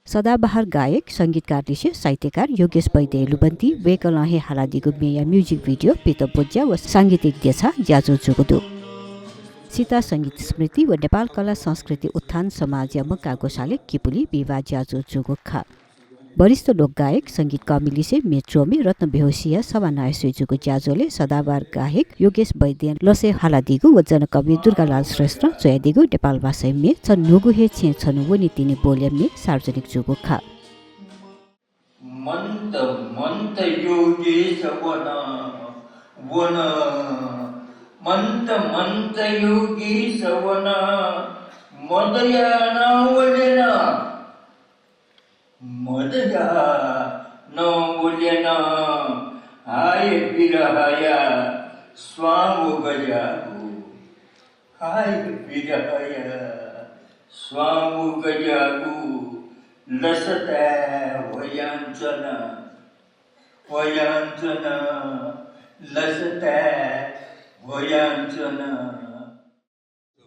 सदाबहार गायक संगीतकार दिशे साहित्यकार योगेश वैद्य लुबन्ती वेकलहे हालादिगु मेया म्युजिक भिडियो पितबोज्या व सांगीतिक देछा ज्याजो जुगुदु सीता संगीत स्मृति व नेपाल कला संस्कृति उत्थान समाज मक्का गोसाले किपुली विवाह ज्याजो जुगुखा वरिष्ठ लोकगायक संगीत कमिलिसे मेट्रोमी रत्न बेहोसिया सभा नायसुजुको ज्याजोले सदाबार गायक योगेश वैद्य लसे हालादिगु व जनकवि दुर्गालाल श्रेष्ठ चोयादिगु नेपाल भाषा मे छनुगु हे छे छनुगु नीतिनि बोल्य मे सार्वजनिक जुगु खा मन्त योगेश मन्त योगेश मदयाना वलेना मदया नौलेना हाय विरहया स्वामु गजागु हाय विरहया स्वामु गजागु लसता वयांचना लसता वयांचना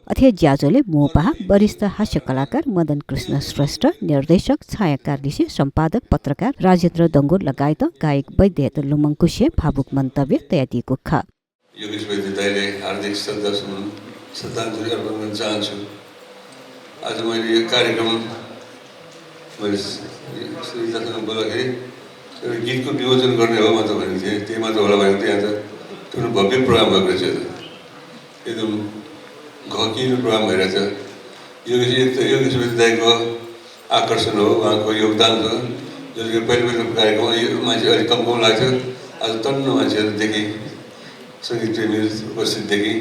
अथे ज्याजोले मोपा वरिष्ठ हास्य कलाकार मदन कृष्ण श्रेष्ठ निर्देशक छायाकार दिशे सम्पादक पत्रकार राजेन्द्र दङ्गोर लगायत गायक वैद्य लुमङ्कुशे भावुक मन्तव्य तयादिएको खा योगेश वैद्य दाइले हार्दिक श्रद्धाञ्जली अर्पण गर्न चाहन्छु। आज मैले यो कार्यक्रम श्रीजासँग बोल्दाखेरि एउटा गीतको विमोचन गर्ने हो म त भनेको थिएँ, त्यही मात्र होला भनेको थिएँ। यहाँ त ठुलो भव्य प्रोग्राम भएको रहेछ, एकदम घकिलो प्रोग्राम भइरहेछ। योगेश वैद्य दाइको आकर्षण हो, उहाँको योगदान हो, जसले पहिलो कार्यक्रम मान्छे अलिक कम लाग्थ्यो, आज तन्न मान्छेहरू देखि सङ्गीत प्रेमीहरू उपस्थित देखि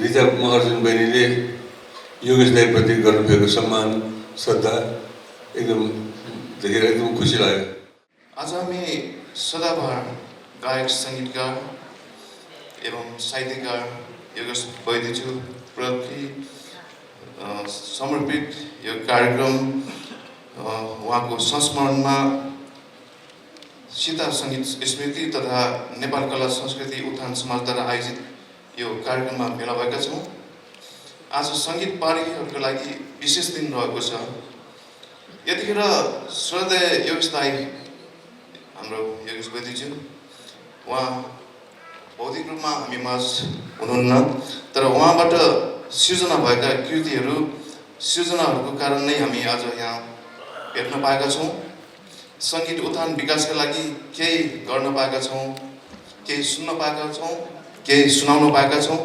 रिता महर्जन बहिनीले योगेश दाइप्रति गर्नुभएको सम्मान श्रद्धा एकदम देखेर एकदम खुसी लाग्यो। आज हामी सदाबहार गायक सङ्गीतकार एवं साहित्यकार योगेश वैद्यज्यू प्रति समर्पित यो कार्यक्रम उहाँको संस्मरणमा सीता सङ्गीत स्मृति तथा नेपाल कला संस्कृति उत्थान समाजद्वारा आयोजित यो कार्यक्रममा भेला भएका छौँ। आज सङ्गीत पारीहरूको लागि विशेष दिन रहेको छ। यतिखेर श्रद्धेय योगेश दाइ हाम्रो योगेश वैद्यज्यू उहाँ भौतिक रूपमा हामी माझ हुनुहुन्न, तर उहाँबाट सिर्जना भएका कृतिहरू सिर्जनाहरूको कारण नै हामी आज यहाँ भेट्न पाएका छौँ। सङ्गीत उत्थान विकासका लागि केही गर्न पाएका छौँ, केही सुन्न पाएका छौँ, केही सुनाउन पाएका छौँ।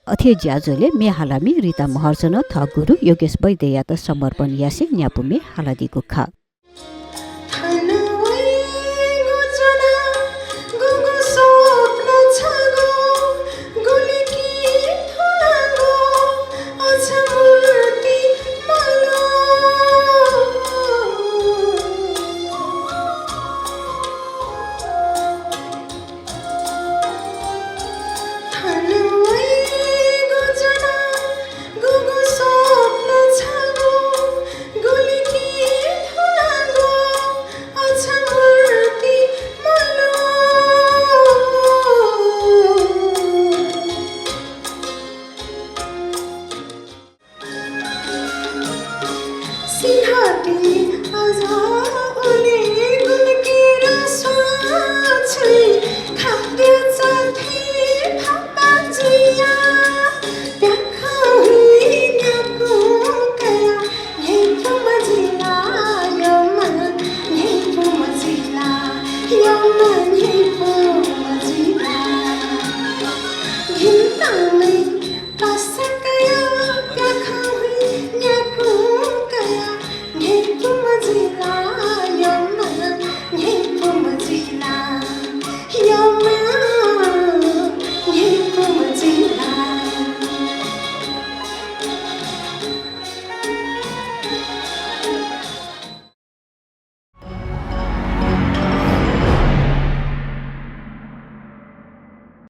अथे ज्याजोले मे हालामी रिता महर्जन थगुरु योगेश वैद्य यात समर्पण यासे न्यापुमे हालादिको खा